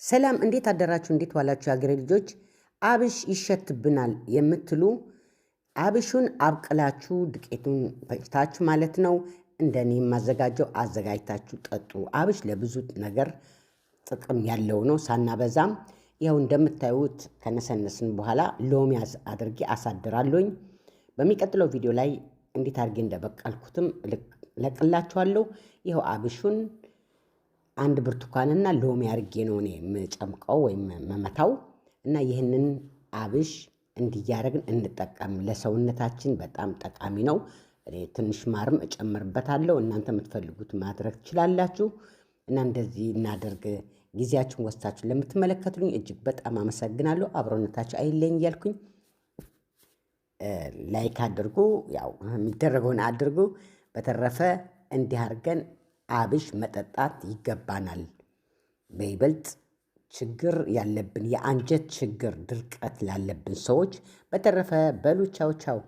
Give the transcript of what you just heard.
ሰላም፣ እንዴት አደራችሁ? እንዴት ዋላችሁ? የሀገሬ ልጆች፣ አብሽ ይሸትብናል የምትሉ አብሹን አብቅላችሁ ዱቄቱን ፈጭታችሁ ማለት ነው። እንደኔ የማዘጋጀው አዘጋጅታችሁ ጠጡ። አብሽ ለብዙ ነገር ጥቅም ያለው ነው። ሳናበዛም ይኸው እንደምታዩት ከነሰነስን በኋላ ሎሚ አድርጌ አሳድራለሁኝ። በሚቀጥለው ቪዲዮ ላይ እንዴት አድርጌ እንደበቀልኩትም እለቅላችኋለሁ። ይኸው አብሹን አንድ ብርቱካንና ሎሚ አድርጌ ነው እኔ የምጨምቀው ወይም መመታው እና ይህንን አብሽ እንዲያደረግን እንጠቀም። ለሰውነታችን በጣም ጠቃሚ ነው። እኔ ትንሽ ማርም እጨምርበታለሁ። እናንተ የምትፈልጉት ማድረግ ትችላላችሁ። እና እንደዚህ እናደርግ። ጊዜያችሁን ወስታችሁ ለምትመለከቱልኝ እጅግ በጣም አመሰግናለሁ። አብሮነታችሁ አይለኝ እያልኩኝ like አድርጉ፣ ያው የሚደረገውን አድርጉ። በተረፈ እንዲህ አድርገን አብሽ መጠጣት ይገባናል። በይበልጥ ችግር ያለብን የአንጀት ችግር ድርቀት ላለብን ሰዎች። በተረፈ በሉ ቻው ቻው።